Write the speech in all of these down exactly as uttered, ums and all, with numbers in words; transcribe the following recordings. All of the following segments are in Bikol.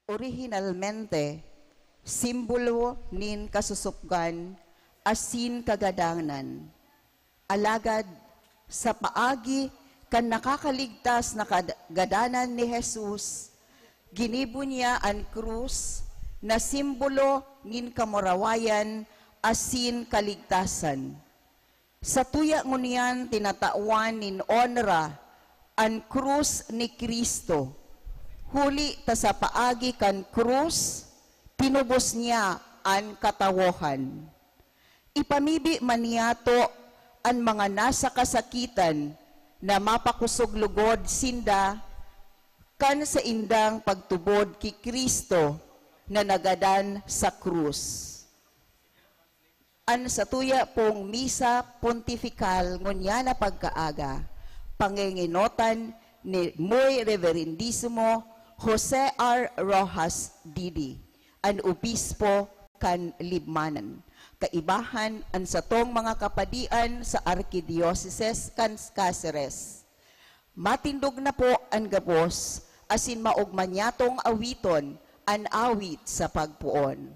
Orihinalmente, simbolo nin kasusupgan asin kagadanan. Alagad, sa paagi kan nakakaligtas na kagadanan ni Jesus, ginibo niya an krus na simbolo nin kamurawayan asin kaligtasan. Sa tuya ngunyan tinatawan nin onra an krus ni Cristo, huli ta sa paagi kan krus, tinubos niya an katawohan. Ipamibi man niyato an mga nasa kasakitan na mapakosog logod sinda kan saindang pagtubod ki Cristo na nagadan sa krus. An satuya pong Misa Pontifical ngunyan na pagkaaga, pangengenotan ni Muy Reverendisimo Jose R. Roxas, D D, an obispo kan Libmanan, kaibahan an satong mga kapadian sa Arkidioseses kan Caceres. Matindog na po an gabos, asin maogma niyatong awiton an awit sa pagpoon.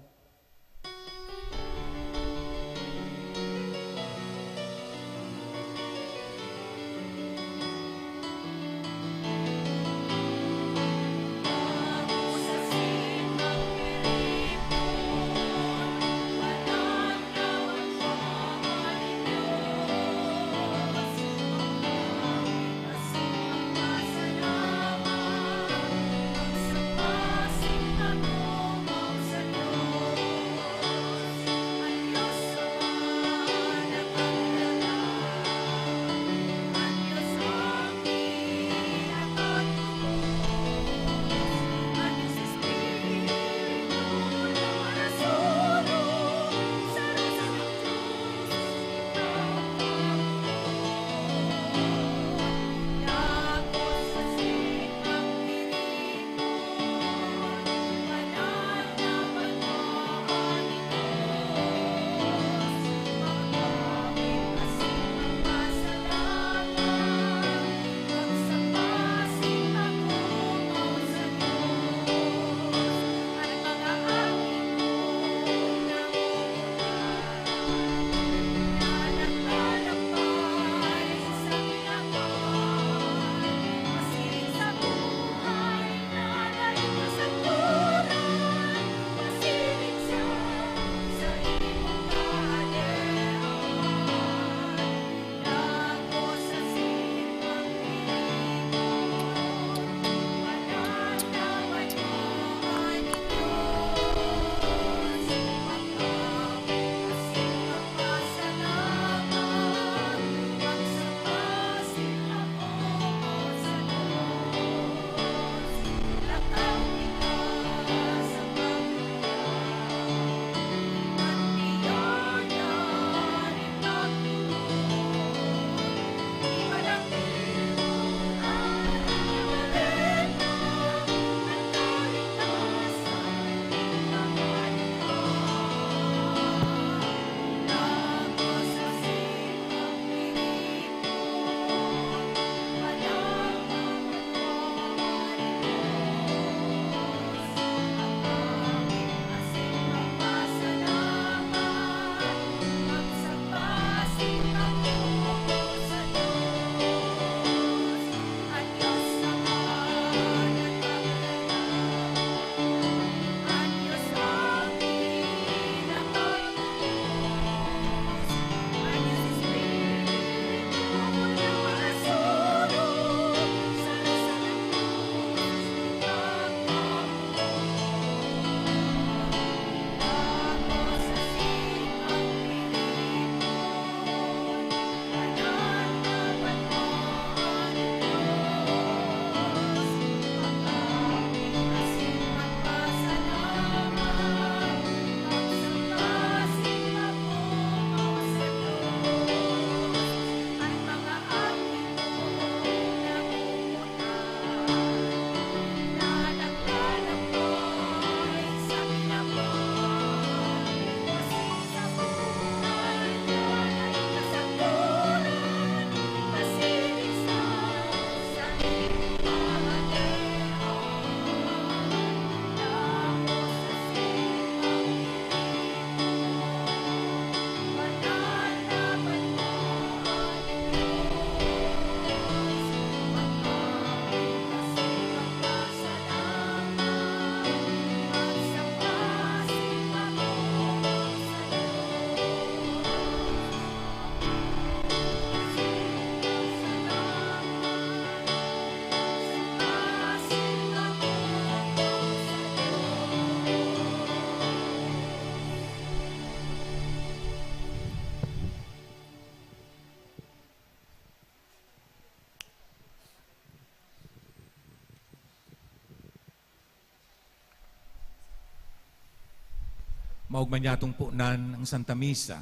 Maogma niyatong punan ang Santa Misa,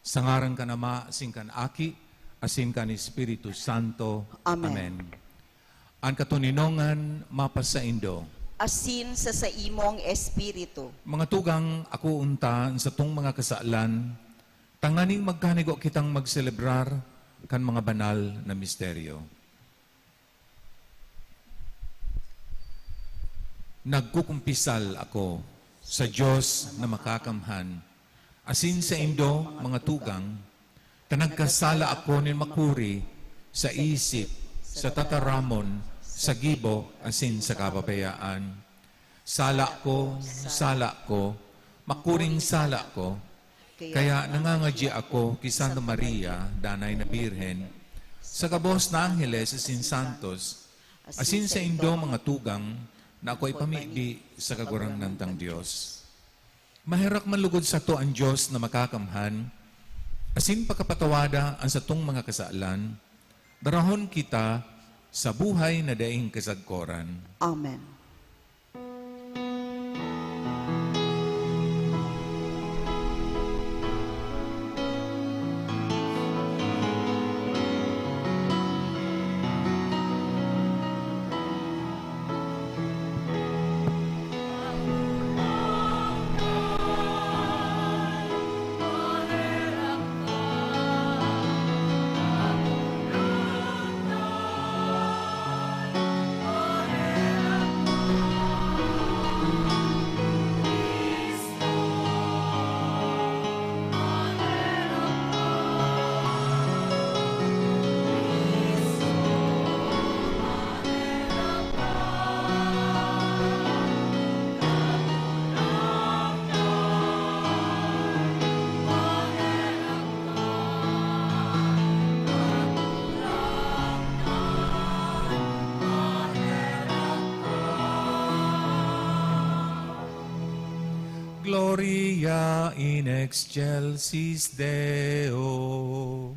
sa ngaran kan Ama, asin kan Aki, asin kan Espiritu Santo. Amen. Amen. An katoninongan mapasaindo. Asin sa saimong espiritu. Mga tugang, akoon ta an satong mga kasalan, tanganing magkanigo kitang magselebrar kan mga banal na misteryo. Nagkukumpisal ako sa Dios na Makakamhan, asin saindo, mga tugang, ta nagkasala ako nin makuri sa isip, sa tataramon, sa gibo, asin sa kapabayaan. Sala ko, sala ko, makuring sala ko. Kaya nangangadyi ako ki Santa Maria, Danay na Birhen, sa gabos na angheles asin santos, asin saindo, mga tugang, na ako ipamibi sa Kagurangnan tang Dios. Maherak man lugod sato an Dios na Makakamhan, asin pakapatawada an satong mga kasalan, darahon kita sa buhay na daing kasagkoran. Amen. Gloria in excelsis Deo.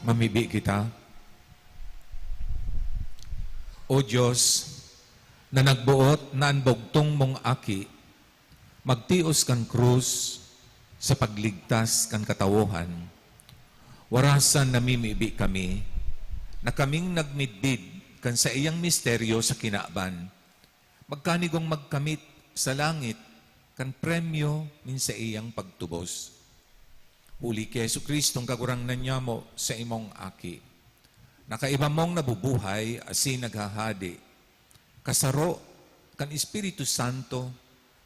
Mamibi kita. O Dios, na nagboot na an bugtong mong Aki magtios kan krus sa pagligtas kan katawohan, warasan namimibi kami na kaming nagmidbid kan saiyang misteryo sa kinaban, magkanigong magkamit sa langit kan premyo nin saiyang pagtubos. Huli ki Jesu-Cristong Kagurangnan nyamo, sa imong Aki, na kaiba mong nabubuhay asin naghahade, kasaro kan Espiritu Santo,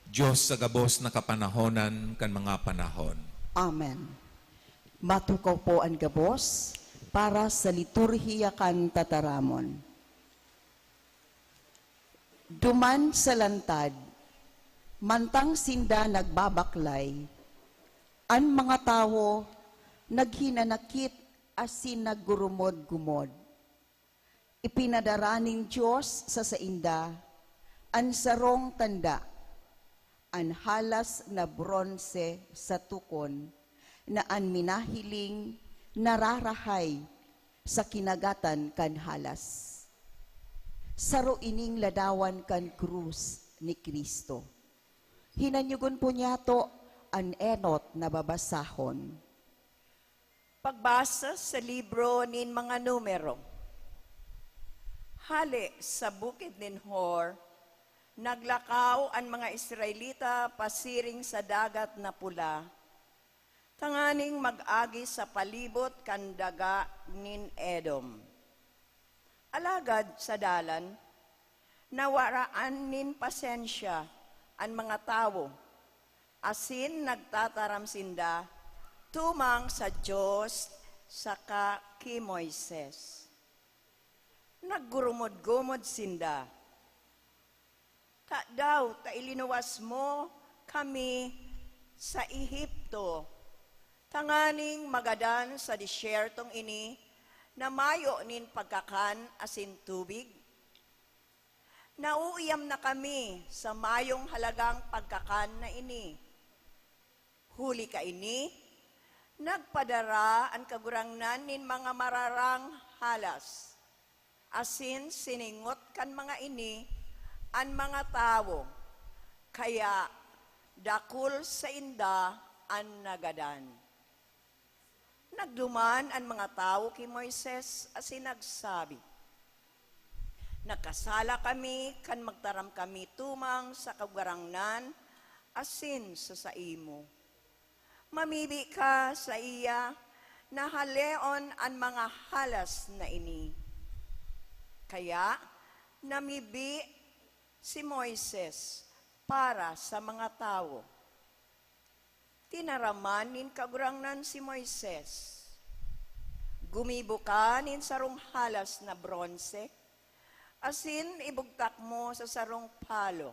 Dios sa gabos na kapanahonan kan mga panahon. Amen. Matukaw po an gabos para sa liturhiya kan tataramon. Duman sa lantad, mantang sinda nagbabaklay, an mga tawo naghinanakit asin naggurumod-gumod. Ipinadara nin Dios sa sainda an sarong tanda, an halas na bronse sa tukon na an minahiling nararahay sa kinagatan kan halas. Saro ining ladawan kan krus ni Cristo. Hinanyogon po niyato an enot na babasahon. Pagbasa sa libro nin mga Numero. Hale sa bukid nin Hor, naglakaw an mga Israelita pasiring sa Dagat na Pula, tanganing mag-agi sa palibot kan daga nin Edom. Alagad sa dalan, nawaraan nin pasensya an mga tawo, asin nagtataram sinda tumang sa Dios saka ki Moises. Naggurumod-gumod sinda, "Tadaw ta ilinuwas mo kami sa Ehipto, tanganing magadan sa desyertong ini na mayo nin pagkakan asin tubig? Nauuyam na kami sa mayong halagang pagkakan na ini. Huli kaini, nagpadara an Kagurangnan nin mga mararang halas, asin siningot kan mga ini an mga tawo, kaya dakul sainda an nagadan." Nagduman an mga tawo ki Moises asin nagsabi, "Nagkasala kami kan magtaram kami tumang sa Kagurangnan asin sa saimo. Mamibi ka saiya na haleon an mga halas na ini." Kaya namibi si Moises para sa mga tawo. Tinaraman nin Kagurangnan si Moises, "Gumibo ka nin sarong halas na bronse, asin ibugtak mo sa sarong palo.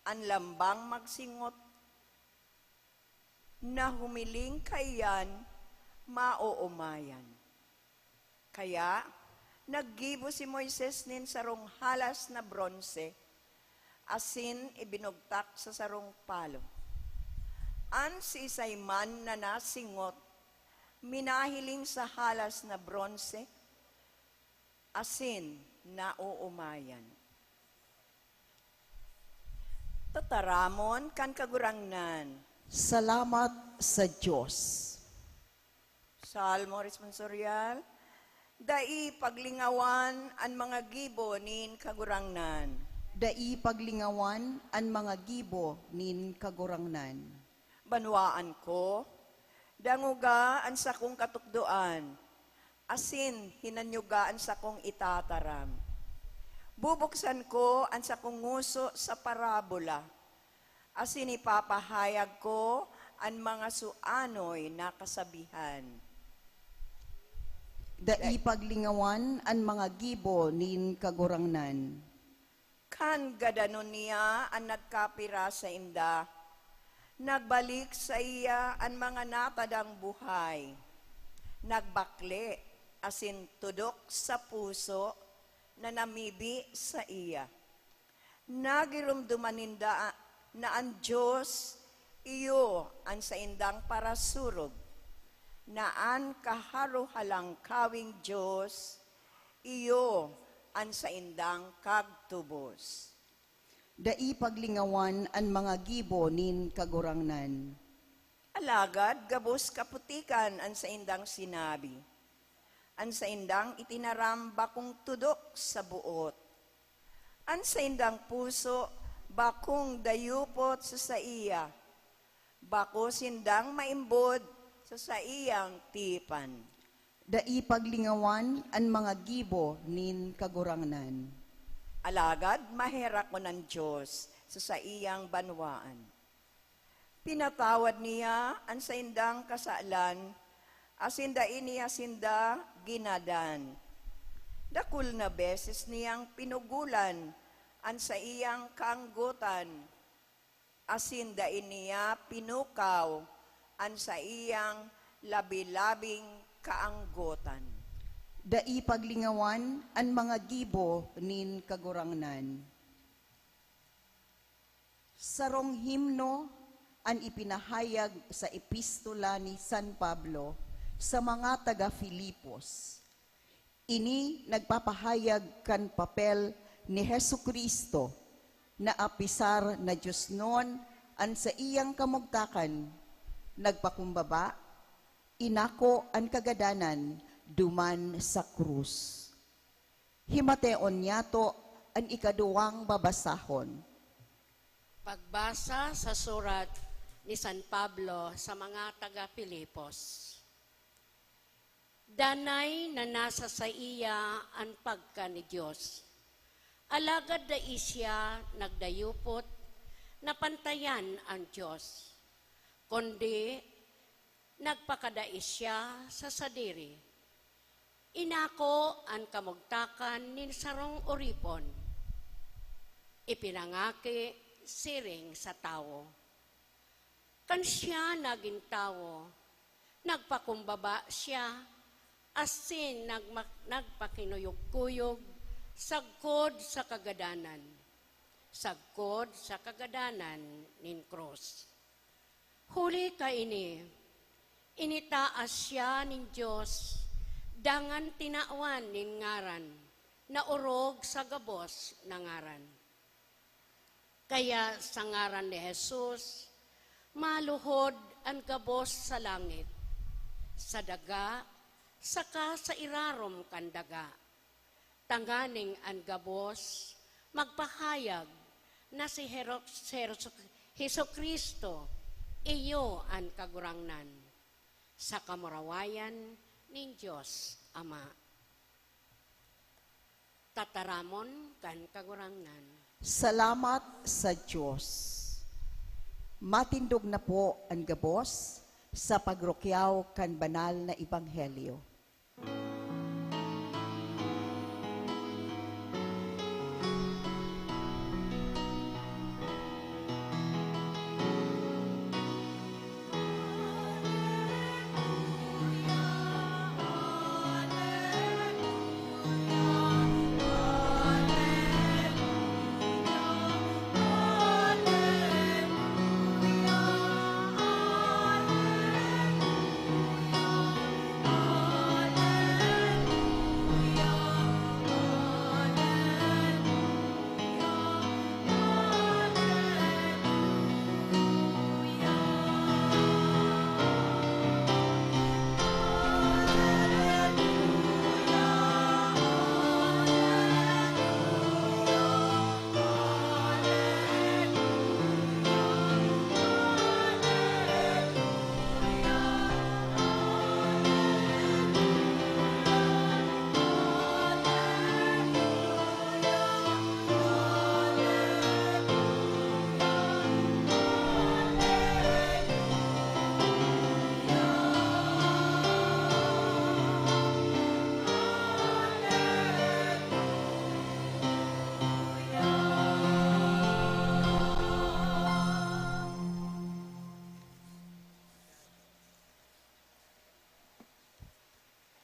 An lambang magsingot na humiling kaiyan, maoomayan." Kaya naggibo si Moises nin sarong halas na bronse asin ibinugtak sa sarong palo. An siisay man na nasingot, minahiling sa halas na bronse asin naoomayan. Tataramon kan Kagurangnan. Salamat sa Dios. Salmo Responsorial. Dai paglingawan an mga gibo nin Kagurangnan. Dai paglingawan an mga gibo nin Kagurangnan. Banwaan ko, dangoga an sakong katukdoan, asin hinanyoga an sakong itataram. Bubuksan ko an sakong ngoso sa parabola, asin ipapahayag ko an mga suanoy na kasabihan. Dai paglingawan an mga gibo nin Kagurangnan. Kan gadanon niya an nagkapira sainda, nagbalik saiya an mga natadang buhay, nagbakle asin tudok sa puso na namibi saiya. Nagiromdoman ninda na an Dios iyo an saindang parasurog, na an Kaharohalangkawing Dios iyo an saindang kagtubos. Dai paglingawan an mga gibo nin Kagurangnan. Alagad gabos kaputikan an saindang sinabi. An saindang itinaram bakong tudok sa boot. An saindang puso bakong dayupot sa saiya, bako sindang maimbod sa saiyang tipan. Dai paglingawan an mga gibo nin Kagurangnan. Alagad maherak kun an Dios sa saiyang banwaan. Pinatawad niya an saindang kasalan, asin dai niya sinda ginadan. Dakul na beses niyang pinugolan an saiyang kaanggotan, asin dai niya pinukaw an saiyang labi-labing kaanggotan. Dai paglingawan an mga gibo nin Kagurangnan. Sarong himno an ipinahayag sa epistola ni San Pablo sa mga taga Filipos. Ini nagpapahayag kan papel ni Jesu-Cristo na apisar na diosnon an saiyang kamugtakan, nagpakumbaba, inako an kagadanan duman sa krus. Himateon niyato an ikaduwang babasahon. Pagbasa sa surat ni San Pablo sa mga taga Filipos. Danay na nasa saiya an pagka ni Dios, alagad dai siya nagdayupot na pantayan an Dios, kundi nagpakadai siya sa sadiri. Inako an kamugtakan nin sarong oripon, ipinangaki siring sa tawo. Kan siya nagin tawo, nagpakumbaba siya asin nagma-, nagpakinuyog-kuyog sagkod sa kagadanan, sagkod sa kagadanan nin krus. Huli kaini, initaas siya nin Dios, dangan tinawan nin ngaran na orog sa gabos na ngaran. Kaya sa ngaran ni Jesus, maluhod an gabos sa langit, sa daga, saka sa irarom kan daga, tanganing an gabos magpahayag na si Hero-, Jesu-, Jesu-Cristo iyo an Kagurangnan, sa kamurawayan nin Dios Ama. Tataramon kan Kagurangnan. Salamat sa Dios. Matindog na po an gabos sa pagrukyaw kan banal na ebanghelyo.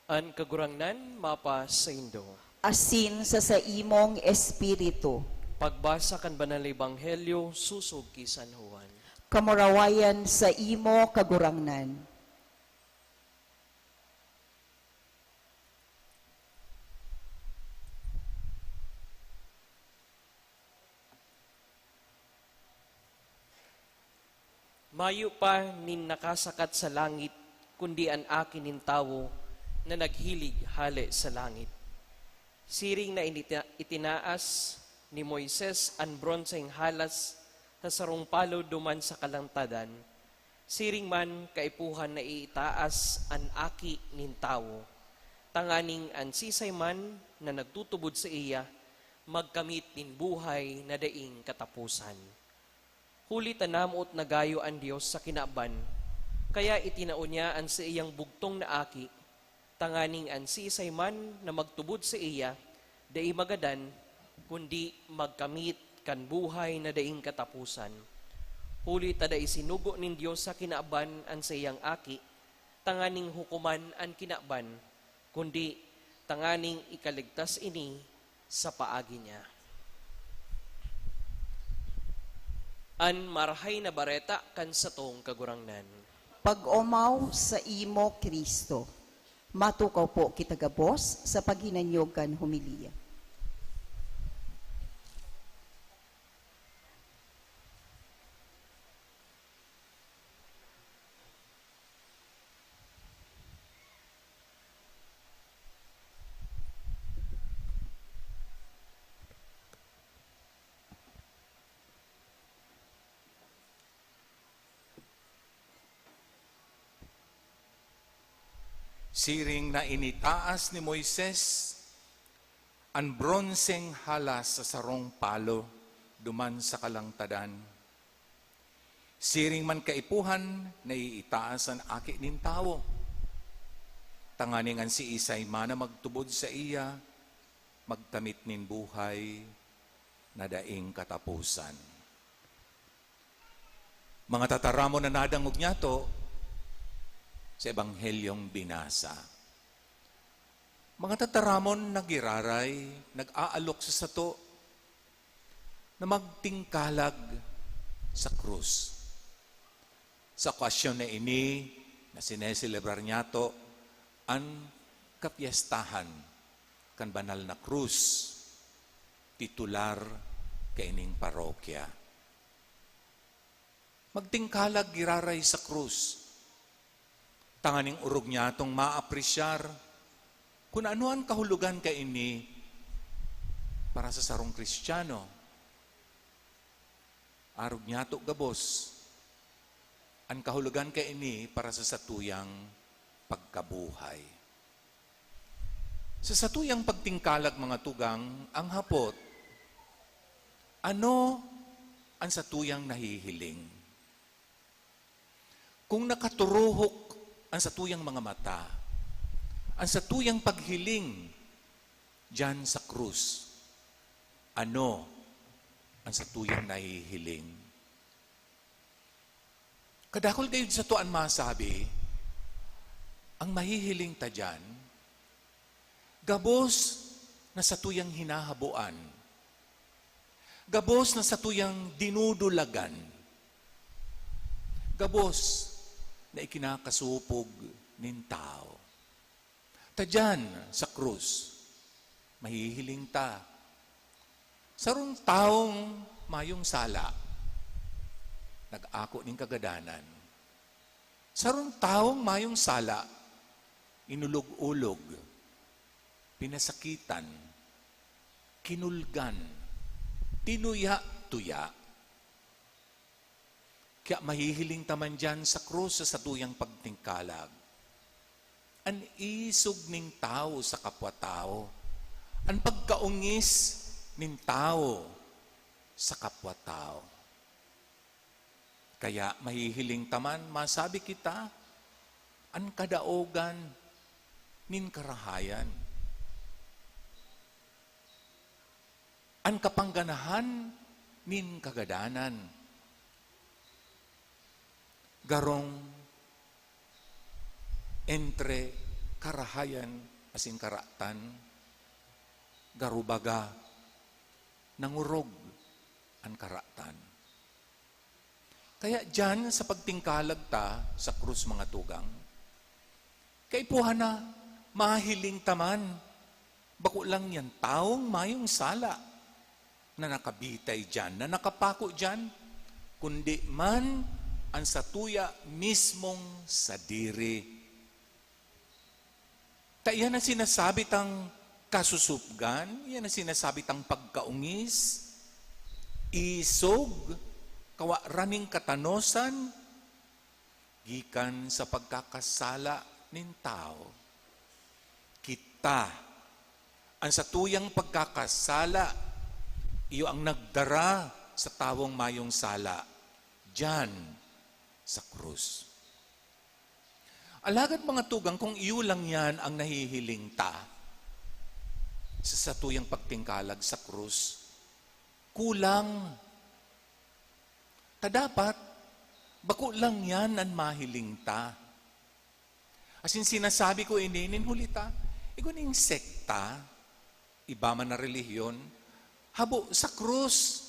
An Kagurangnan mapasaindo. Asin sa saimong espiritu. Pagbasa kan Banal na Ebanghelyo sosog ki San Juan. Kamurawayan sa imo, Kagurangnan. Mayo pa nin nakasakat sa langit, kundi an Aki nin Tawo na naghilig hale sa langit. Siring na inita-, itinaas Ni Moises an bronseng halas sa sarong palo duman sa kalangtadan, siring man kaipuhan na iitaas an Aki nin Tawo, tanganing an siisay man na nagtutubod saiya magkamit nin buhay na daing kataposan. Huli ta namoot na gayo an Dios sa kinaban, kaya itinao niya an saiyang bugtong na Aki, tanganing an siisay man na magtubod saiya dai magadan, kundi magkamit kan buhay na daing kataposan. Huli ta dai sinugo nin Dios sa kinaban an saiyang Aki, tanganing hukoman an kinaban, kundi tanganing ikaligtas ini sa paagi niya. An Marahay na Bareta kan satong Kagurangnan. Pag-omaw saimo, Cristo. Matukaw po kita gabos sa paghinanyog kan homilya. Siring na initaas ni Moises an bronseng halas sa sarong palo duman sa kalangtadan, siring man kaipuhan na iitaas an Aki nin Tawo, tanganing an siisay man na magtubod saiya magkamit nin buhay na daing kataposan. Mga tataramon na nadangog niyato sa Ebanghelyong binasa. Mga tataramon na giraray, nag-aalok sa sato na magtingkalag sa krus. Sa okasyon na ini, na sineselebrar niyato an kapyestahan kan Banal na Krus, titular kaining parokya. Magtingkalag giraray sa krus, tanganing orog niyatong maapresyar kun ano an kahulogan kaini para sa sarong Kristiyano. Arog niyato gabos an kahulogan kaini para sa satuyang pagkabuhay. Sa satuyang pagtingkalag, mga tugang, ang hapot, ano an satuyang nahihiling? Kung nakaturuhok an satuyang mga mata, an satuyang paghiling diyan sa krus, ano an satuyang nahihiling? Kadakul gayud sato an masabi, ang mahihiling ta diyan, gabos na satuyang hinahaboan, gabos na satuyang dinudulagan, gabos na ikinakasopog nin tawo. Ta diyan, sa krus, mahihiling ta. Sarong tawong mayong sala, nag-ako nin kagadanan. Sarong tawong mayong sala, inulog-ulog, pinasakitan, kinulgan, tinuya-tuya. Kaya mahihiling ta man diyan sa krus sa satuyang pagtingkalag. An isog nin tawo sa kapwa-tawo, an pagkaongis nin tawo sa kapwa-tawo. Kaya mahihiling ta man, masabi kita, an kadaogan nin karahayan, an kapangganahan nin kagadanan, garong entre karahayan asin karatan, garo baga nangorog an karatan. Kaya diyan sa pagtingkalag ta sa krus, mga tugang, kaipuhan na mahiling ta man, bako lang yan tawong mayong sala na nakabitay diyan, na nakapako diyan, kundi man an satuya mismong sadiri. Ta iyan an sinasabi tang Kasusupgan, yan ang sinasabi tang pagkaungis, isog, kawa raning katanosan, gikan sa pagkakasala nin tawo. Kita, ang satuyang pagkakasala, iyo ang nagdara sa tawong mayong sala, diyan sa krus. Alagad, mga tugang, kung iyo lang yan ang nahihiling ta sa satuyang pagtingkalag sa krus, kulang. Ta dapat, bako lang yan an mahiling ta. Asin sinasabi ko ini nin huli ta, igwa ning sekta, iba man na relihiyon, habo sa krus.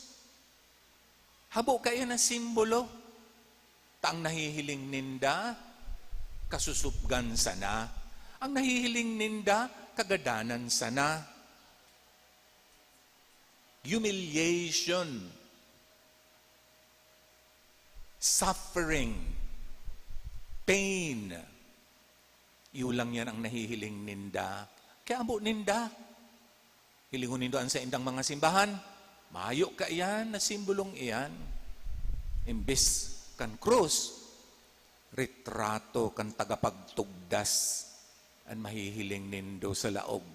Habo kaiyan na simbolo. Ta ang nahihiling ninda, kasusupgan sana. Ang nahihiling ninda, kagadanan sana. Humiliation, suffering, pain. Iyo lang yan ang nahihiling ninda. Kaya abo ninda. Hilingon nindo an saindang mga simbahan, mayo kaiyan na simbolong iyan. Imbes kan krus, retrato kan tagapagtugdas an mahihiling nindo sa laog.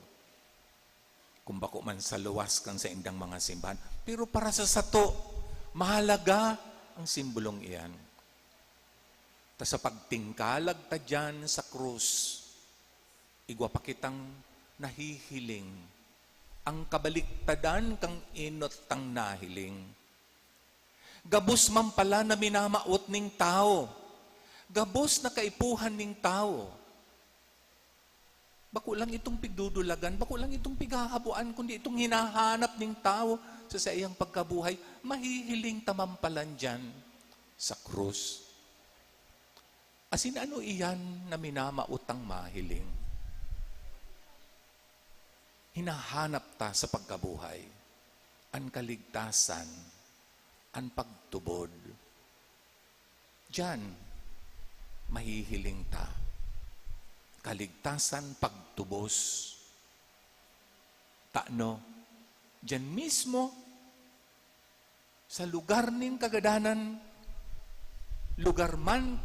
Kung bako man sa luwas kan saindang mga simbahan. Pero para sa sato, mahalaga ang simbolong iyan. Ta sa pagtingkalag ta diyan sa krus, igwa pa kitang nahihiling. Ang kabaliktadan kan enot tang nahiling. Gabos man pala na minamawot ning tawo. Gabos na kaipuhan ning tawo. Bako lang itong pigdudulagan, bako lang itong pighahabuan, kundi itong hinahanap ning tawo sa saiyang pagkabuhay. Mahihiling ta man pala diyan sa krus. Asin ano iyan na minamawot tang mahiling? Hinahanap ta sa pagkabuhay an kaligtasan, an pagtubod. Diyan, mahihiling ta. Kaligtasan, pagtubos. Tano, diyan mismo, sa lugar nin kagadanan, lugar man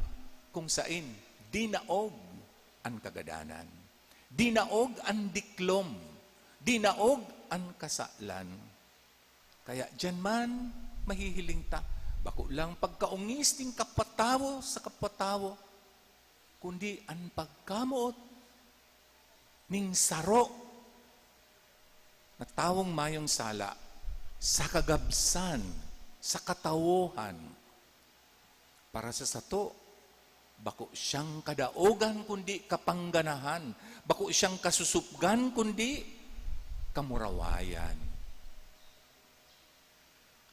kung sain dinaog an kagadanan, dinaog an diklom, dinaog an kasalan. Kaya diyan man mahihiling ta, bako lang pagkaungis nin kapwa-tawo sa kapwa-tawo, kundi an pagkamoot ning saro na tawong mayong sala sa kagabsan, sa katawohan. Para sa sato, bako siyang kadaogan kundi kapangganahan, bako siyang kasusupgan kundi kamurawayan.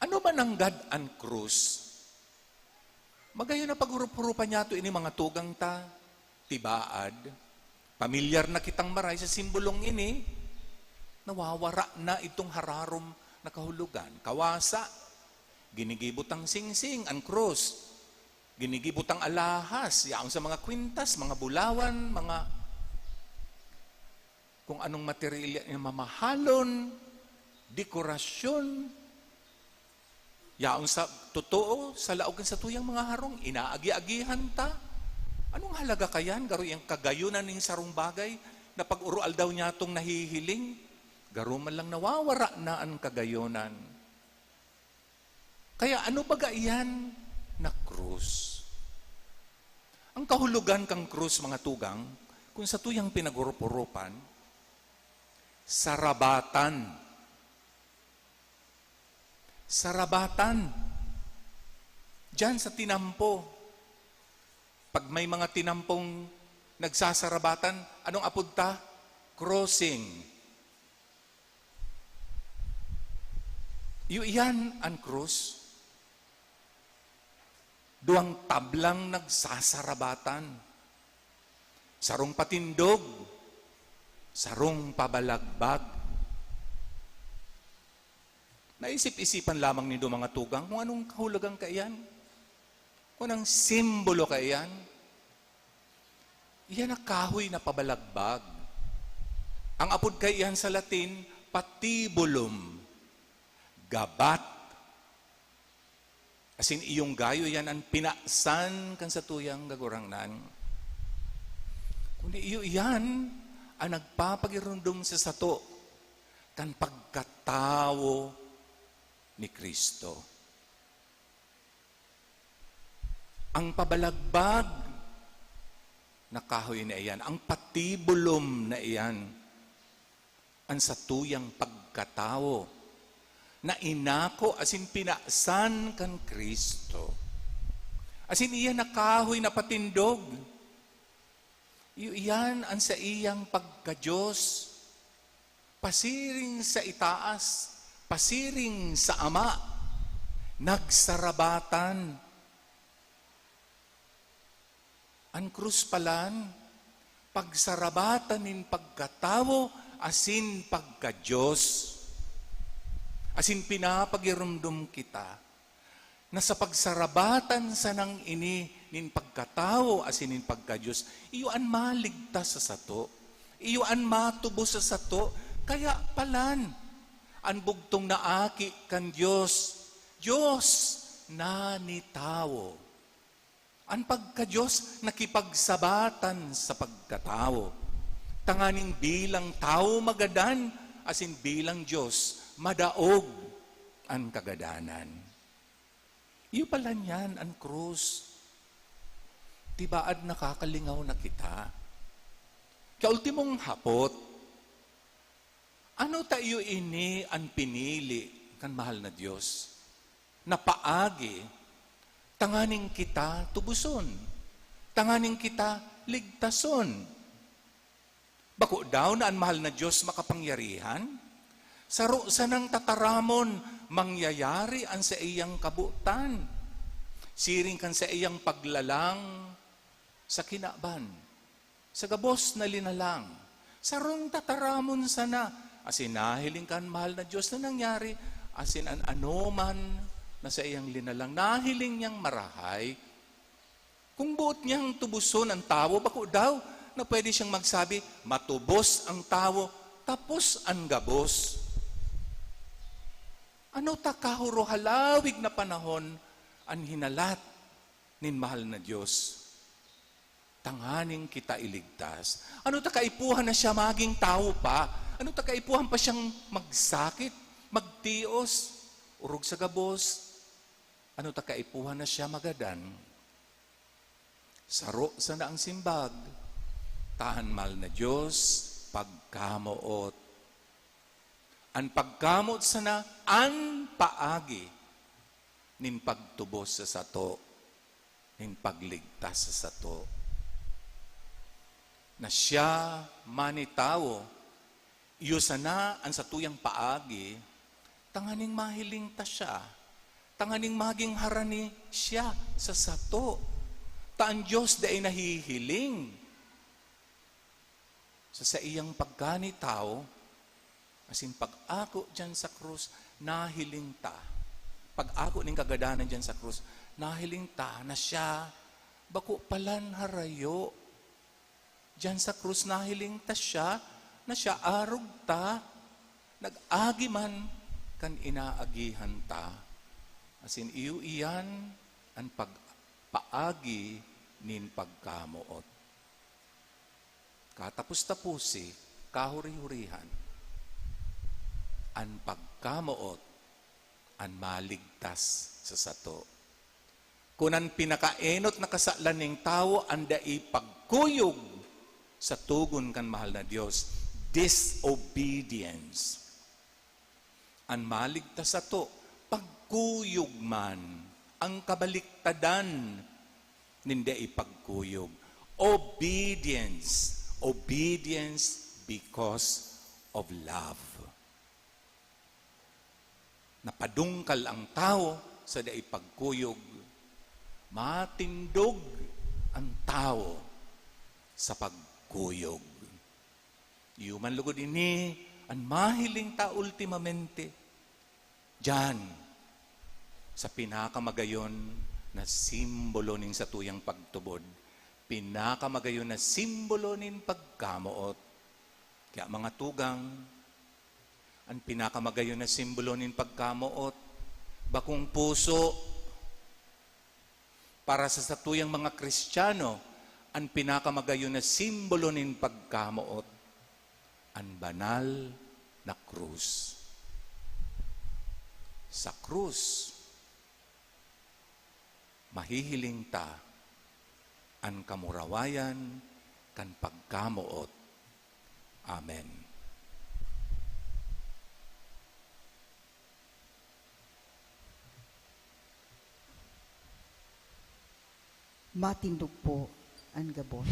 Ano man nanggad an krus? Magayon na paghurup-hurupan niyato ini, mga tugang ta, tibaad. Pamilyar na kitang maray sa simbolong ini, nawawara na itong hararom na kahulogan. Kawasa, ginigibo tang singsing, an krus. Ginigibo tang alahas, yaon sa mga kwintas, mga bulawan, mga kung anong materyal na mamahalon, dekorasyon, yaon sa totoo, sa laog kan satuyang mga harong, inaagi-agihan ta. Anong halaga kayan? Garo yang kagayonan ning sarong bagay na pag-uroaldaw niyatong nahihiling, garo man lang nawawara na an kagayonan. Kaya ano baga iyan na krus? Ang kahulogan kan krus, mga tugang, kung satuyang pinagurup-urupan, sarabatan. Sarabatan. Diyan sa tinampo. Pag may mga tinampong nagsasarabatan, anong apod ta? Crossing. Iyo iyan an krus. Duwang tablang nagsasarabatan. Sarong patindog, sarong pabalagbag. Naisip-isipan lamang nindo, mga tugang, kung anong kahulugan kaiyan? Kung anong simbolo kaiyan? Iyan na kahoy na pabalagbag. Ang apod kaiyan sa Latin, patibulum, gabat. Asin iyong gayo yan an pinasan kan satuyang Kagurangnan. Kundi iyo iyan an nagpapagiromdom sa sato kan pagkatawo ni Cristo. Ang pabalagbag na kahoy na iyan, ang patibulom na iyan, an satuyang pagkatawo na inako asin pinasan kan Cristo. Asin iyan na kahoy na patindog. Iyo iyan an saiyang pagka-Dios. Pasiring sa itaas, pasiring sa Ama, nagsarabatan. An krus palan, pagsarabatan nin pagkatawo asin pagka-Dios. Asin pinapagiromdom kita na sa pagsarabatan sanang ini nin pagkatawo asin nin pagka-Dios, iyo an maligtas sa sato. Iyo an matubos sa sato. Kaya palan, an bugtong na aki kan Dios, Dios na nitawo. An pagka-Dios nakipagsabatan sa pagkatawo, tanganing bilang tawo magadan asin bilang Dios madaog an kagadanan. Iyo pala niyan an krus. Tibaad nakakalingaw na kita. Kaultimong hapot, ano ta iyo ini an pinili kan mahal na Dios na paagi tanganing kita tubuson, tanganing kita ligtason? Bako daw na an mahal na Dios makapangyarihan? Saro sanang tataramon mangyayari an saiyang kabotan, siring kan saiyang paglalang sa kinaban, sa gabos na linalang. Sarong tataramon sana, asin nahiling kan mahal na Dios na nangyari, asin an anoman na saiyang linalang, nahiling niyang marahay. Kung boot niyang tubuson an tawo, bako daw na pwede siyang magsabi, "Matubos ang tawo, tapos an gabos." Ano ta kahurohalawig na panahon an hinalat nin mahal na Dios tanganing kita iligtas? Ano ta kaipuhan na siya maging tawo pa? Ano ta kaipuhan pa siyang magsakit, magtios, orog sa gabos? Ano ta kaipuhan na siya magadan? Saro sana ang simbag, ta an mahal na Dios pagkamoot. An pagkamoot sana an paagi nin pagtubos sa sato, nin pagligtas sa sato. Na siya manitawo, iyo sana an satuyang paagi, tanganing mahiling ta siya, tanganing maging harani siya sa sato. Ta an Dios dai nahihiling sa saiyang pagkanitawo, asin pag-ako diyan sa krus, nahiling ta. Pag-ako nin kagadanan diyan sa krus, nahiling ta na siya bako palan harayo. Diyan sa krus, nahiling ta siya, na siya arog ta, nag-agi man kan inaagihan ta. Asin iyo iyan an pag-, paagi nin pagkamoot. Katapos-taposi, kahuri-hurihan, an pagkamoot an maligtas sa sato. Kun an pinakaenot na kasalan nin tawo an dai pagkuyog sa togon kan mahal na Dios, disobedience. An maligtas sato, pagkuyog man, ang kabaliktadan nin dai pagkuyog. Obedience. Obedience because of love. Napadungkal ang tawo sa dai pagkuyog. Matindog ang tawo sa pagkuyog. Iyo man lugod ini an mahiling ta ultimamente. Diyan, sa pinakamagayon na simbolo nin satuyang pagtubod, pinakamagayon na simbolo nin pagkamoot. Kaya, mga tugang, an pinakamagayon na simbolo nin pagkamoot, bakong puso. Para sa satuyang mga Kristiyano, an pinakamagayon na simbolo nin pagkamoot, an banal na krus. Sa krus, mahihiling ta an kamurawayan kan pagkamoot. Amen. Matindog po an gabos.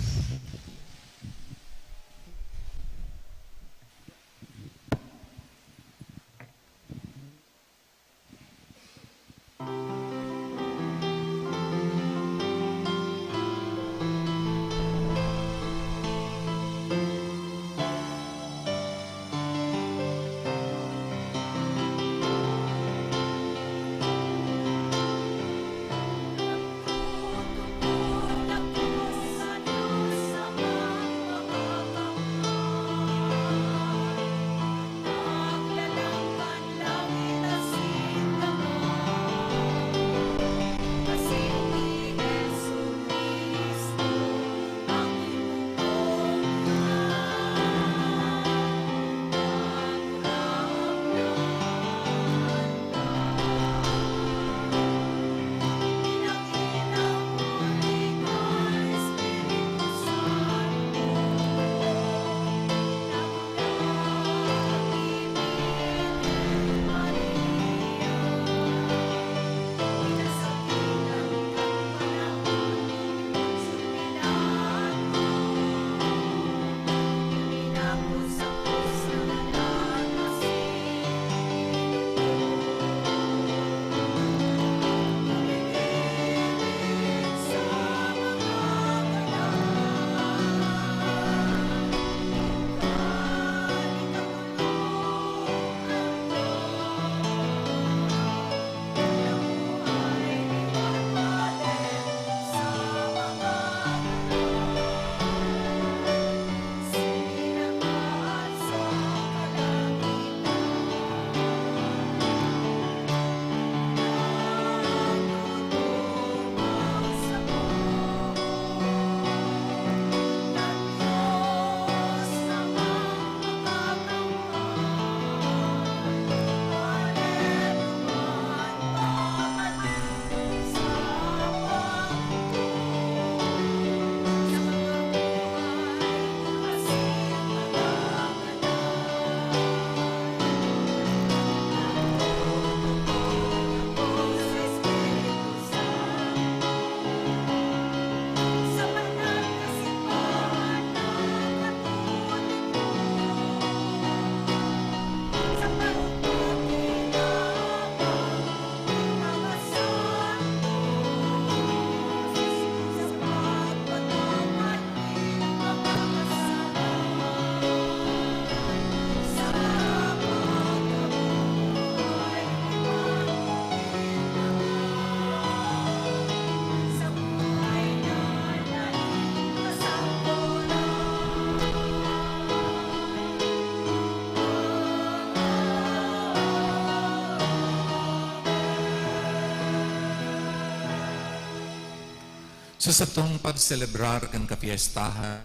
Sa satong pagselebrar kan kapiestahan,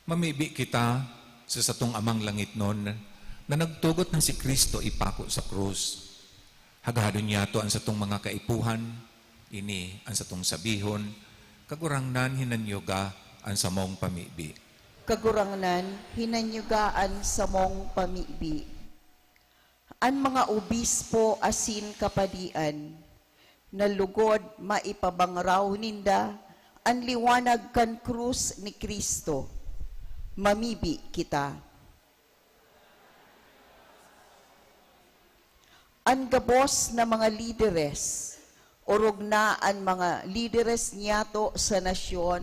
mamibi kita sa satong Amang Langitnon na nagtugot na si Cristo ipako sa krus. Hagadon niyato an satong mga kaipuhan, ini an satong sabihon, "Kagurangnan, hinanyuga an samong pamibi." Kagurangnan, hinanyuga an samong pamibi. An mga obispo asin kapadian na lugod maipabangraw ninda an liwanag kan krus ni Cristo. Mamibi kita. An gabos na mga lideres, orog na an mga lideres niyato sa nasyon,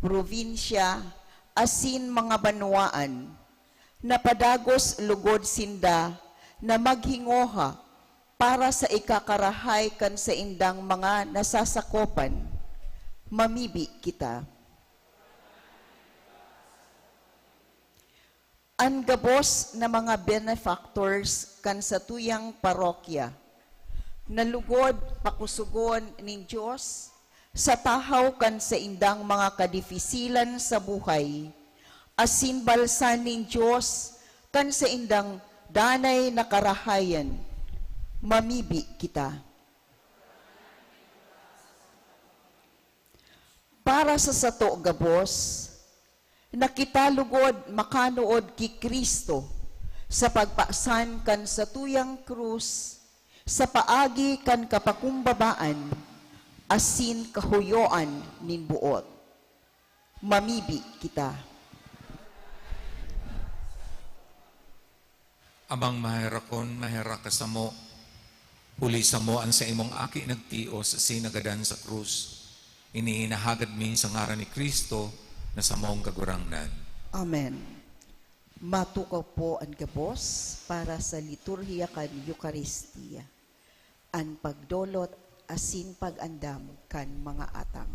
probinsya, asin mga banwaan, napadagos lugod sinda na maghingoha para sa ikakarahay kan saindang mga nasasakopan. Mamibi kita. An gabos na mga benefactors kan satuyang parokya, na lugod pakusogon nin Dios sa tahaw kan saindang mga kadifisilan sa buhay, asin balsan nin Dios kan saindang danay na karahayan, mamibi kita. Para sa sato gabos, na kita lugod makanood ki Cristo sa pagpasan kan satuyang krus sa paagi kan kapakumbabaan asin kahuyoan nin boot. Mamibi kita. Amang maherakon, maherak ka samo. Huli samo an saimong Aki nagtios asin nagadan sa krus. Ini hinahagad mi sa ngaran ni Cristo na samong Kagurangnan. Amen. Matukaw po an gabos para sa liturhiya kan Eukaristia, an pagdolot asin pag-andam kan mga atang.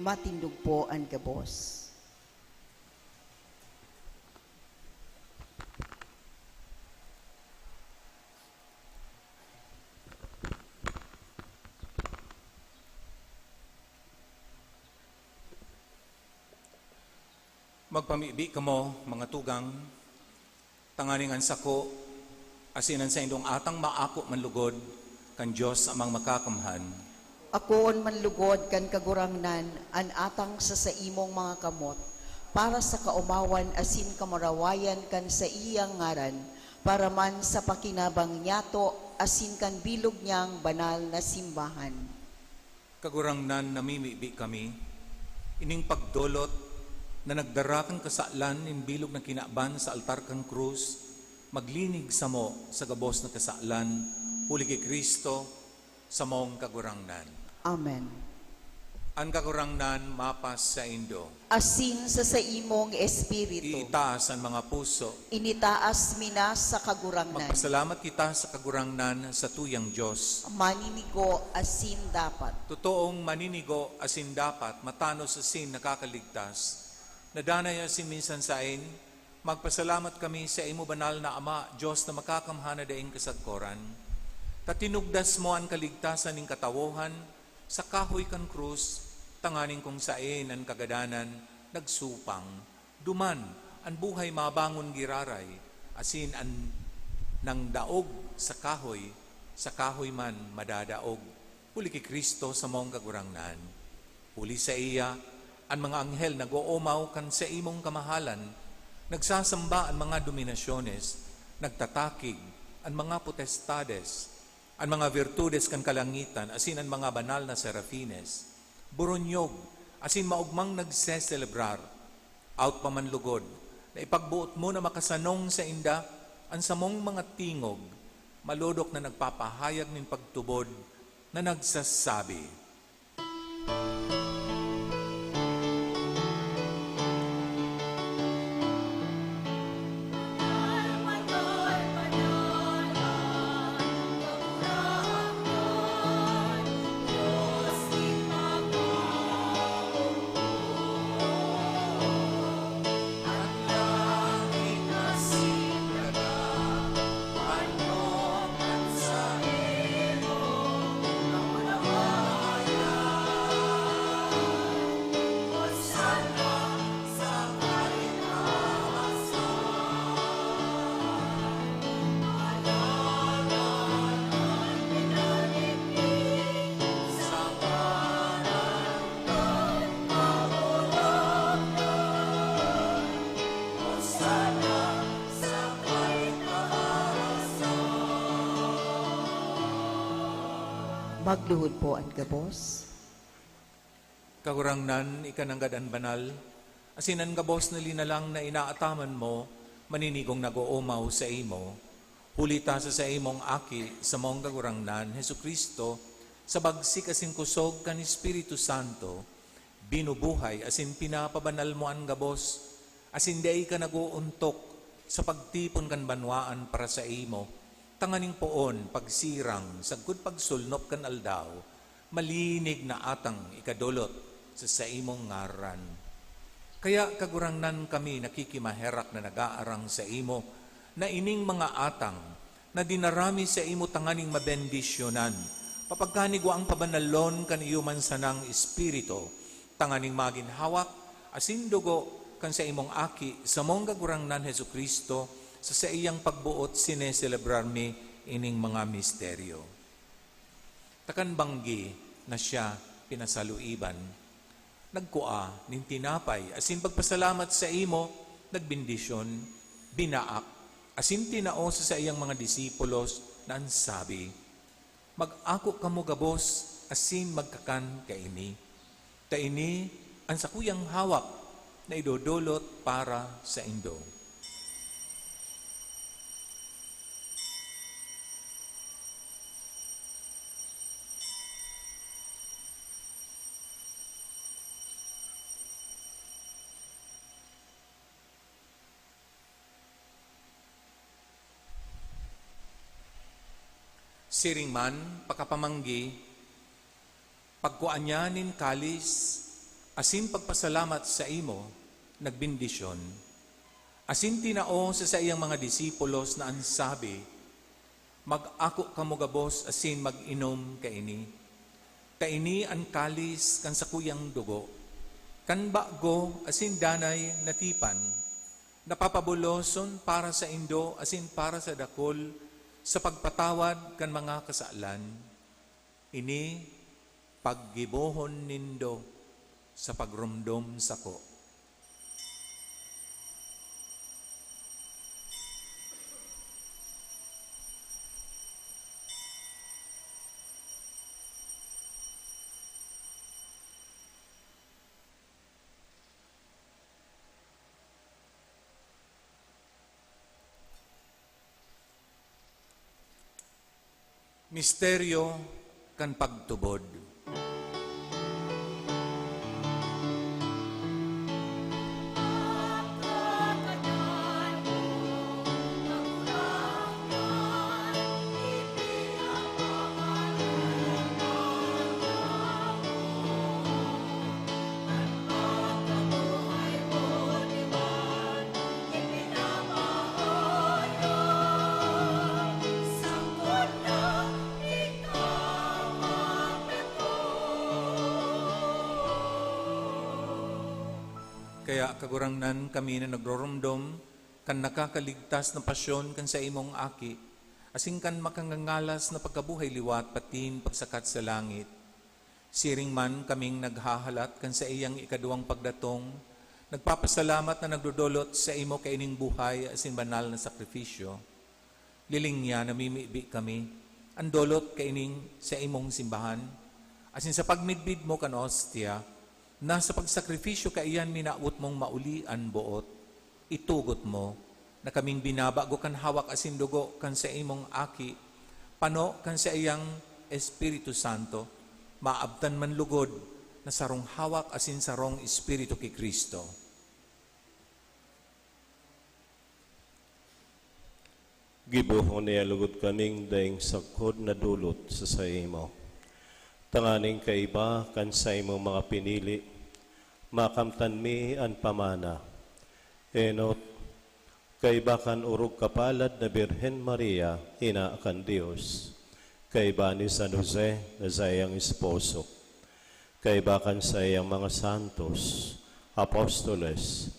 Matindog po an gabos. Magpamibi kamo, mga tugang, tanganing an sako asin an saindong atang maako man lugod kan Dios Amang Makakamhan. Akoon man lugod kan Kagurangnan an atang sa saimong mga kamot, para sa kaomawan asin kamurawayan kan saiyang ngaran, para man sa pakinabang niyato asin kan bilog niyang banal na simbahan. Kagurangnan, namimibi kami, ining pagdolot na nagdara kan kasalan nin bilog na kinaban sa altar kan krus, maglinig samo sa gabos na kasalan, huli ki Cristo, samong Kagurangnan. Amen. An Kagurangnan mapas saindo. Asin sa saimong espiritu. Iitaas an mga puso. Initaas mi na sa Kagurangnan. Magpasalamat kita sa Kagurangnan, satuyang Dios. Maninigo asin dapat. Totoong maninigo asin dapat, matanos asin nakakaligtas. Nadanay asin minsan saen, magpasalamat kami sa imo banal na Ama, Dios na makakamhan na daing kasagkoran, ta tinugdas mo an kaligtasan nin katawohan sa kahoy kan krus, tanganing kung saen an kagadanan nagsupang, duman an buhay mabangon giraray, asin an nangdaog sa kahoy, sa kahoy man madadaog, huli ki Cristo samong Kagurangnan. Huli saiya, an mga anghel nag-oomaw kan saimong kamahalan, nagsasamba an mga dominasyones, nagtatakig an mga potestades, an mga virtudes kan kalangitan asin an mga banal na serafines, boronyog asin maogmang nagseselebrar. Awot pa man lugod na ipagboot mo na makasanong sainda an samong mga tingog, malodok na nagpapahayag nin pagtubod na nagsasabi, Magluhod po an gabos. Kagurangnan, ika nanggad an banal, asin an gabos na linalang na inaataman mo, maninigong nag-oomaw saimo, huli ta sa saimong Aki, samong Kagurangnan, Jesu-Cristo, sa bagsik asin kusog kan Espiritu Santo, binubuhay asin pinapabanal mo an gabos, asin dai ka nag-oontok sa pagtipon kan banwaan para saimo, tanganing poon pagsirang sagkod pagsulnop kan aldaw, malinig na atang ikadolot sa saimong ngaran. Kaya, Kagurangnan, kami nakikimaherak na nag-aarang saimo na ining mga atang na dinara mi saimo tanganing mabendisyonan, papagkanigwaang pabanalon kan iyo man sanang Espiritu, tanganing magin hawak asin dugo kan saimong Aki, samong Kagurangnan Jesu-Cristo, sa saiyang pagboot sineselebrar mi ining mga misteryo. Ta kan banggi na siya pinasaluiban, nagkua nin tinapay asin pagpasalamat saimo, nagbendisyon, binaak, asin tinao sa saiyang mga disipulos na an sabi, "Mag-ako kamo gabos asin magkakan kaini, ta ini an sakuyang hawak na idodolot para saindo." Siring man, pakapamanggi, pagkua niya nin kalis, asin pagpasalamat saimo, nagbendisyon, asin tinao sa saiyang mga disipulos na an sabi, "Mag-ako kamo gabos asin mag-inom kaini. Ta ini an kalis kan sakuyang dugo, kan bago asin danay na tipan, na papabuloson para saindo asin para sa dakul sa pagpatawad kan mga kasalan. Ini paggibohon nindo sa pagromdom sako." Misteryo kan pagtubod. Kaya, Kagurangnan, kami na nagroromdom kan nakakaligtas na pasyon kan saimong Aki, asin kan makangangalas na pagkabuhay liwat patin pagsakat sa langit, siring man kaming naghahalat kan saiyang ikaduwang pagdatong, nagpapasalamat na nagdodolot saimo kaining buhay asin banal na sakrifisyo. Liling niya namimibi kami, an dolot kaining saimong simbahan, asin sa pagmidbid mo kan ostia, na sa pagsakripisyo kaiyan minawot mong mauli an boot. Itugot mo na kaming binabago kan hawak asin dugo kan saimong Aki, pano kan saiyang Espiritu Santo, maabtan man lugod na sarong hawak asin sarong Espiritu ki Cristo. Gibohon niya lugod kaming daing sagkod na dolot sa saimo, tanganing kaiba kan saimong mga pinili, makamtan mi an pamana. Enot, kaiba kan orog kapalad na Birhen Maria, ina kan Dios, kaiba ni San Jose na saiyang esposo, kaiba kan saiyang mga santos, apostoles,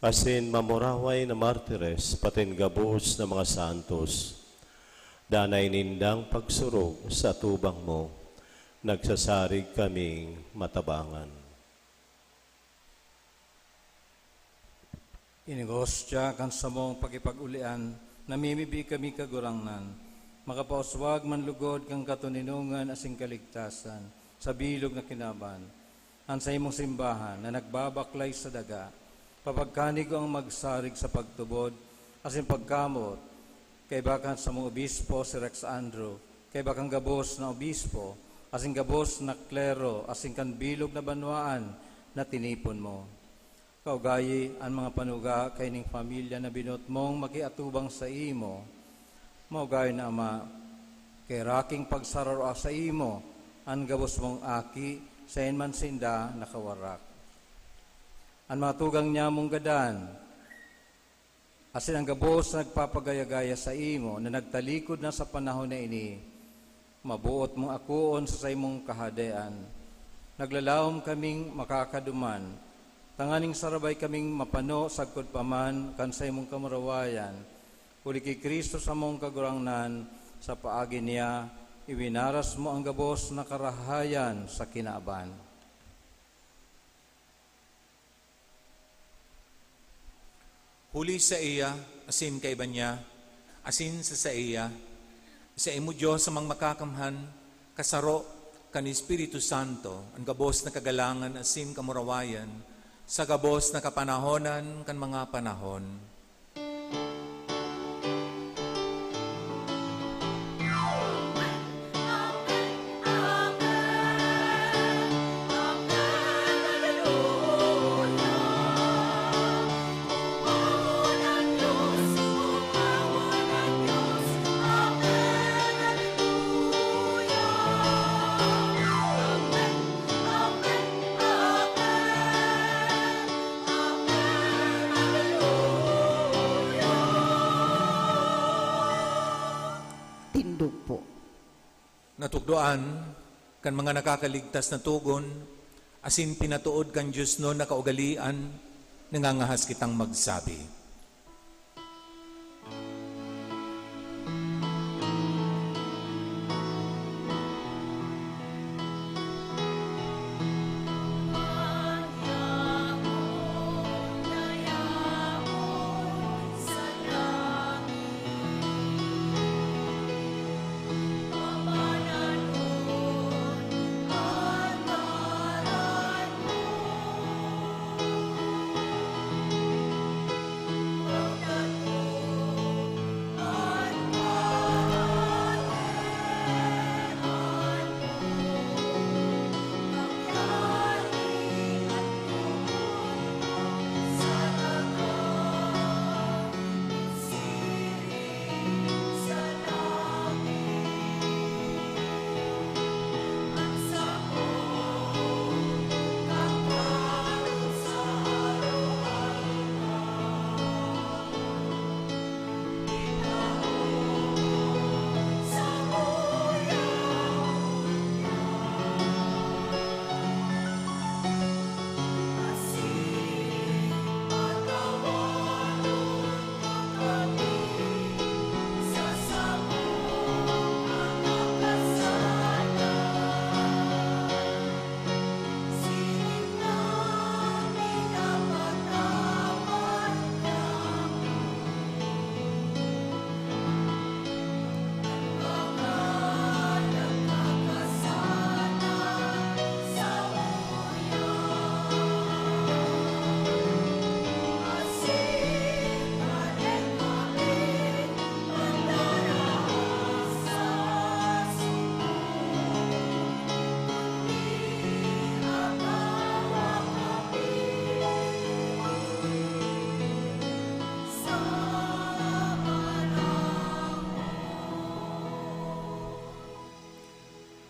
asin mamuraway na martires, patin gabos na mga santos, danay nindang pagsurog sa atubang mo, nagsasarig kaming matabangan. Ini nga hostya kan samong pakipag-ulian, namimibi kami, Kagurangnan, makapauswag man lugod kan katoninongan asin kaligtasan sa bilog na kinaban, an saimong simbahan na nagbabaklay sa daga, papagkanigo ang magsarig sa pagtubod asin pagkamot, kaiba kan samong obispo si Rex Andrew, kaiba kan gabos na obispo, asin gabos na klero, asin kan bilog na banwaan na tinipon mo. Kaugayi, an mga panuga kaining pamilya na binoot mong makiatubang saimo, maugayon na, Ama, kairaking pagsararua saimo an gabos mong aki, saen man sinda nakawarak. An mga tugang niya mong gadan, asin an gabos na nagpapagaya-gaya saimo na nagtalikod na sa panahon na ini, maboot mong akoon sa saimong Kahadean. Naglalaom kaming makakaduman, tanganing sarabay kaming mapano sagkod pa man kan saimong kamurawayan, huli ki Cristo samong Kagurangnan, sa paagi niya, iwinaras mo an gabos na karahayan sa kinaban. Huli saiya, asin kaiba niya, asin sa saiya, saimo, Dios, amang makakamhan, kasaro kan Espiritu Santo, an gabos na kagalangan asin kamurawayan, sa gabos na kapanahonan kan mga panahon. po. Natukdoan kan mga nakakaligtas na togon asin pinatood kan Diosnon na kaugalean, nangangahas kitang magsabi.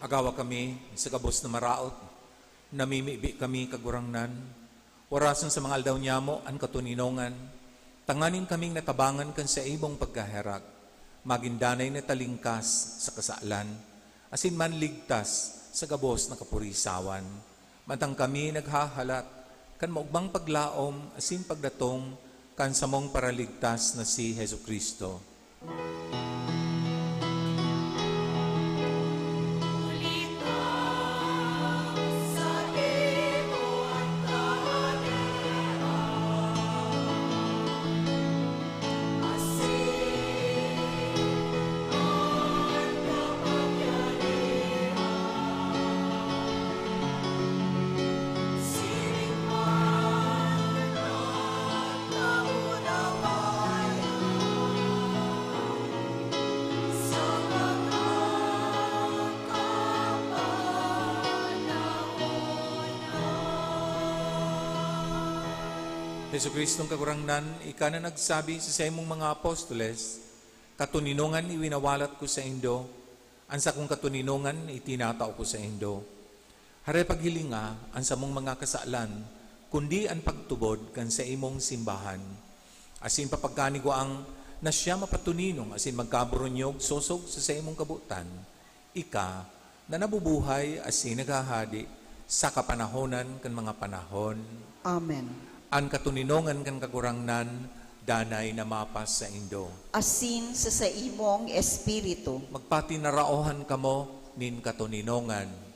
Agawa kami sa gabos na maraot, namimibi kami, Kagurangnan, orasan sa mga aldaw nyamo an katoninongan, tanganing kaming natabangan kan saimong pagkaherak, magin danay na talingkas sa kasalan, asin manligtas sa gabos na kapurisawan. Mantang kami naghahalat kan maogmang paglaom asin pagdatong kan samong Paraligtas na si Jesu-Cristo. Jesu-Cristong Kagurangnan, ika na nagsabi sa saimong mga apostoles, "Katoninongan iwinawalat ko saindo, an sakong katoninongan itinatao ko saindo." Hare paghilinga an samong mga kasalan, kundi an pagtubod kan saimong simbahan. Asin papagkanigwaang na siya mapatoninong asin magkaburunyog sosog sa saimong kabotan, ika na nabubuhay asin naghahade sa kapanahonan kan mga panahon. Amen. An katoninongan kan Kagurangnan danay na mapas saindo. Asin sa saimong espiritu. Magpatinaraohan kamo nin katoninongan.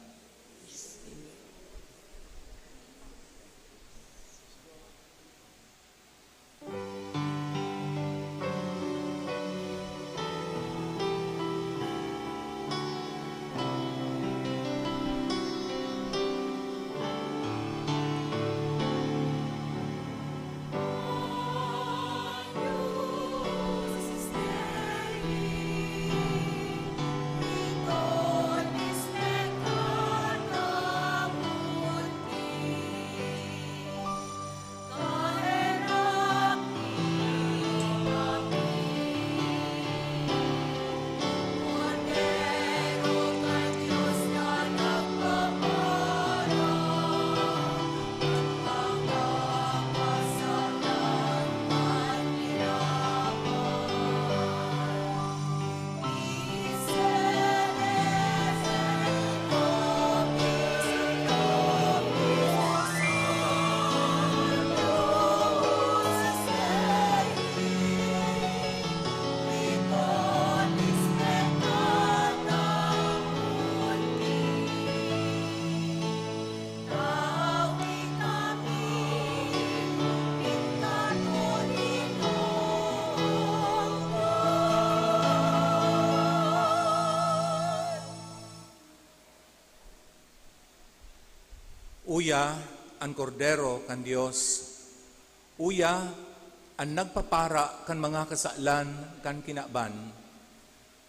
Uya an Kordero kan Dios. Uya an nagpapara kan mga kasalan kan kinaban.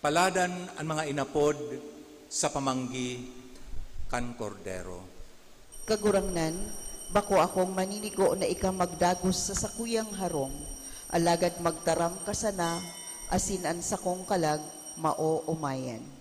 Paladan an mga inapod sa pamanggi kan Kordero. Kagurangnan, bako akong maninigo na ika magdagos sa sakuyang harong, alagad magtaram ka sana, asin an sakong kalag maoomayan.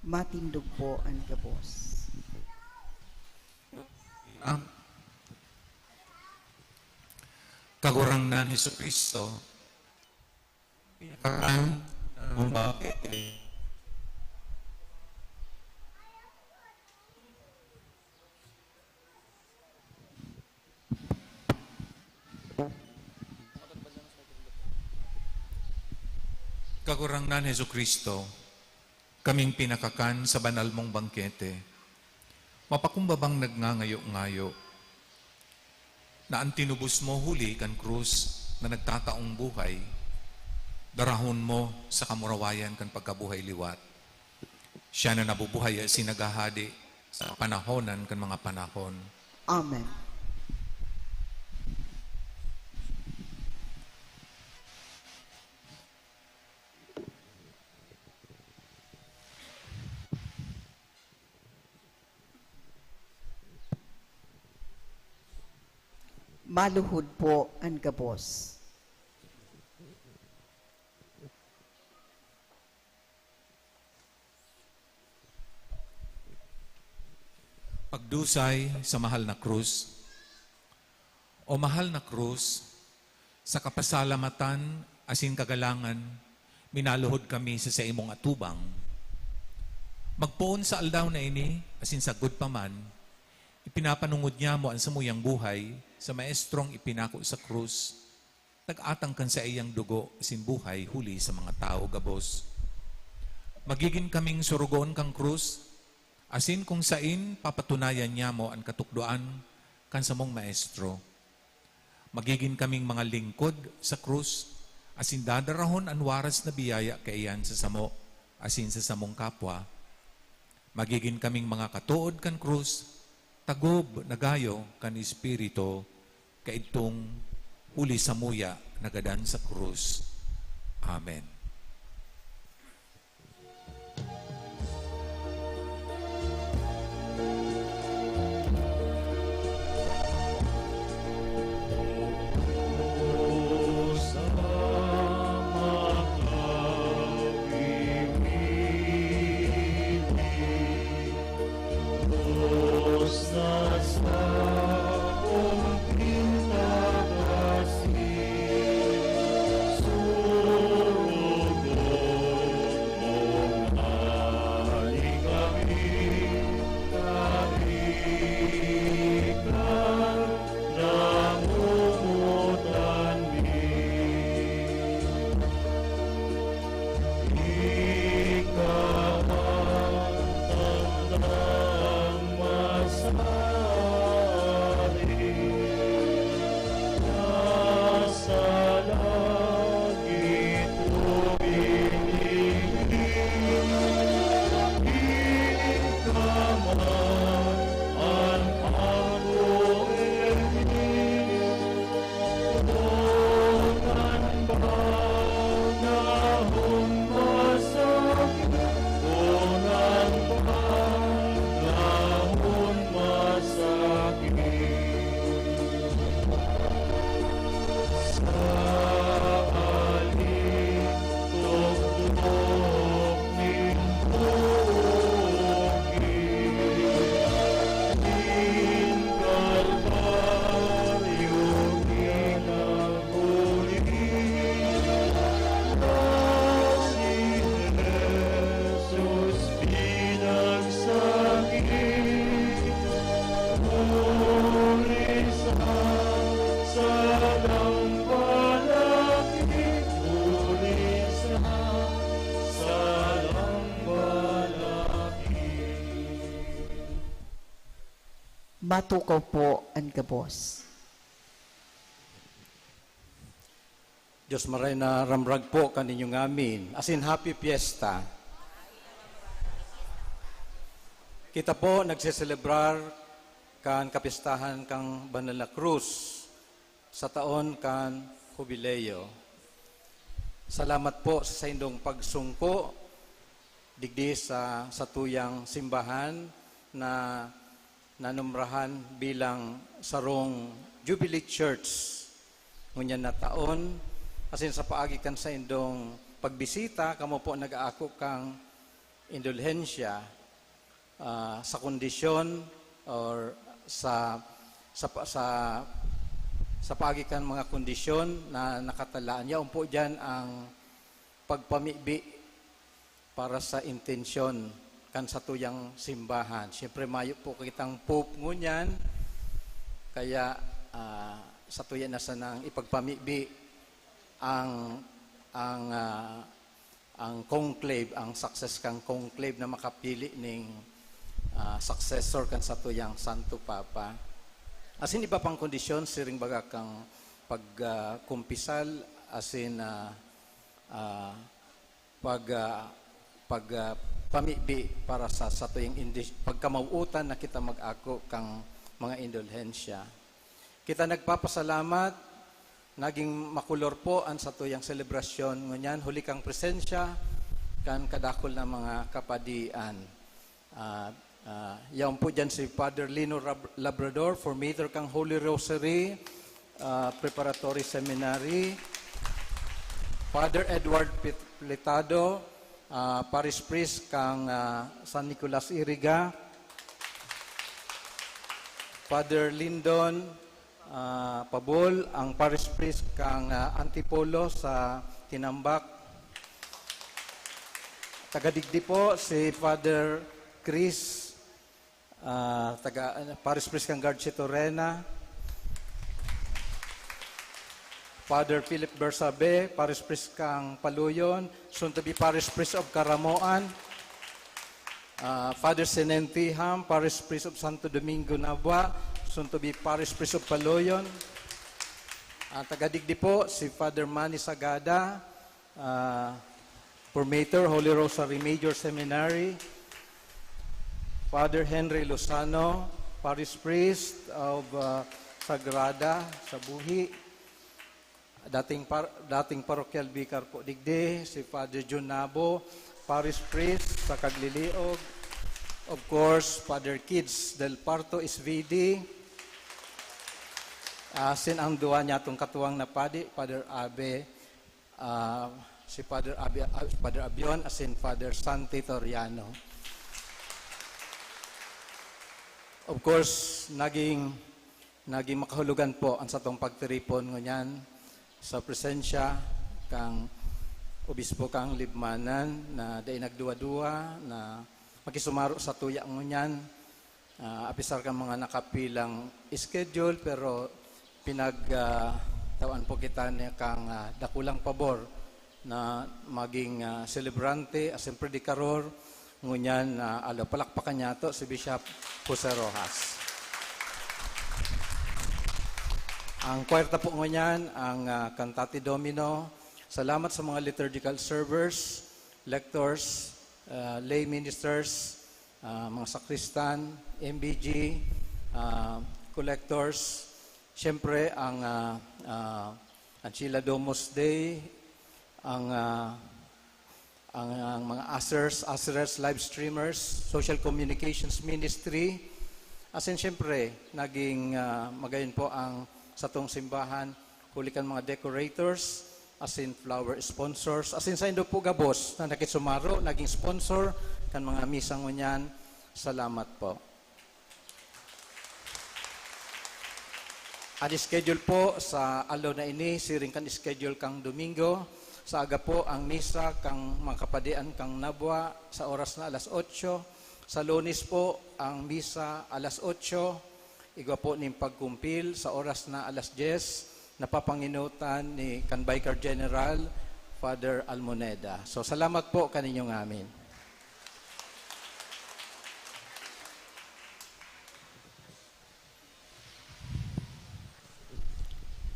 Matindog po an gabos. Ang Kagurangnan Jesu-Cristo, pinakakan ang mga peke. Kagurangnan Jesu-Cristo, kaming pinakakan sa banal mong bangkete, mapakumbabang nagngangayo-ngayo na an tinubos mo huli kan krus na nagtataong buhay, darahon mo sa kamurawayan kan pagkabuhay liwat. Siya na nabubuhay asin naghahade sa kapanahonan kan mga panahon. Amen. Maluhod po an gabos. Pagdusay sa mahal na krus. O mahal na krus, sa kapasalamatan asin kagalangan, minaluhod kami sa saimong atubang. Magpoon sa aldaw na ini, asin sagkod pa man, ipinapanongod niyamo an samuyang buhay sa maestrong ipinako sa krus, nag-atang kan saiyang dugo asin buhay huli sa mga tawo gabos. Magigin kaming sorogoon kan krus, asin kung sain papatunayan niyamo an katukdoan kan samong Maestro. Magigin kaming mga lingkod sa krus, asin dadarahon an waras na biyaya kaiyan sa samo asin sa samong kapwa. Magigin kaming mga katood kan krus, tagob na gayo kan Espiritu, kaidtong huli samuya nagadan sa krus. Amen. Matukaw po an gabos. Dios maray na ramrag po kan inyong amin, asin Happy Fiesta. Kita po nagseselebrar kan kapistahan kan Banal na Krus sa taon kan Hubileo. Salamat po sa saindong pagsungko digdi sa satuyang simbahan na nanumrahan bilang sarong Jubilee Church ngunyan na taon, asin sa paagi kan saindong pagbisita, kamo po nag-aako kan indulhensya, ah, sa kondisyon or sa, sa pa-, sa, sa paagi kan mga kondisyon na nakatalaan. Yaon po diyan ang pagpamibi para sa intensyon kan satuyang simbahan. Siyempre, mayo po kitang pope ngunyan, kaya, ah, satuya na sanang ipagpamibi ang, ang, ah, ang conclave, ang success kan conclave na makapili ning, ah, successor kan satuyang Santo Papa. Asin iba pang kondisyon, siring baga kan pag, ah, kumpisal, asin, ah, ah, pag, ah, pag, ah, pamibi para sa satuyang indi-, pagkamawutan na kita mag-ako kan mga indulhensya. Kita nagpapasalamat, naging makolor po an satuyang selebrasyon ngunyan, huli kan presensya kan kadakul na mga kapadian. Ah, ah, yaon po diyan si Father Lino Rab-, Labrador, formator kan Holy Rosary, ah, Preparatory Seminary, Father Edward Pit-, Plitado, ah, Parish Priest kan, ah, San Nicolas Iriga, Father Lindon, ah, Pabol, ang Parish Priest kan, ah, Antipolo sa Tinambac. Tagadigdi po si Father Chris, ah, taga, ano, Parish Priest kan Garchitorena. Father Philip Bersabe, Parish Priest kan Paloyon, soon to be Parish Priest of Caramoan. Ah, Father Senentiham, Parish Priest of Santo Domingo, Nabua, soon to be Parish Priest of Paloyon. Ah, tagadigdi po, si Father Manny Sagada, ah, formator, Holy Rosary Major Seminary. Father Henry Lozano, Parish Priest of, ah, Sagrada sa Buhi. Dating par-, dating parokyal vicar po digdi, si Father Jun Nabo, Parish Priest sa Cagliliog. Of course, Father Kids del Parto, S V D. Asin ang duwa niyatong katuwang na padi, Father Abe, ah, si Father Abi-, ah, Father Abion, asin Father Santi Toriano. Of course, naging, naging makahulugan po ang satong pagtiripon ngunyan sa presensya kan Obispo kan Libmanan na dai nagduwa-duwa na makisumaro satuya ngunyan. Ah, apisar kan mga nakapilang schedule, pero pinag, ah, tawan po kita ni kang, ah, dakulang pabor na maging, ah, selebrante, asin predikador, ngunyan na aldaw. Palakpakan niyato si Bishop Jose Rojas. Ang kwarta po ngunyan, ang, ah, Cantate Domino. Salamat sa mga liturgical servers, lectors, ah, lay ministers, ah, mga sakristan, M B G, ah, collectors, siyempre ang, ah, ah, ang Chila Domus Dei, ang, ah, ang, ang mga ushers, usherers, live streamers, social communications ministry. Asin siyempre, naging, ah, magayon po ang satong simbahan, huli kan mga decorators, asin flower sponsors, asin saindo po gabos na nakisumaro, naging sponsor kan mga misa ngunyan. Salamat po. An schedule po sa aldaw na ini, siring kan schedule kan Domingo, sa aga po ang misa kan mga kapadian kan Nabua sa oras na alas otso. Sa Lunes po ang misa alas otso, igwa po nin pagkumpil sa oras na alas dyes, na papanginutan ni kan Vicar General, Father Almoneda. So, salamat po kaninyo ngamin.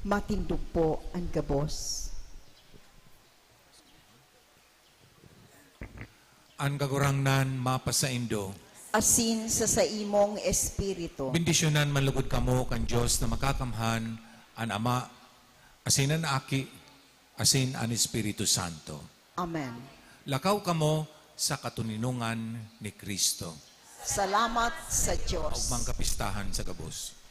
Matindog po an gabos. An Kagurangnan mapasaindo. Asin sa saimong espiritu. Bendisyonan man lugod kamo kan Dios na Makakamhan, an Ama, asin an Aki, asin an Espiritu Santo. Amen. Lakaw kamo sa katoninongan ni Cristo. Salamat sa Dios. Maogmang kapistahan sa gabos.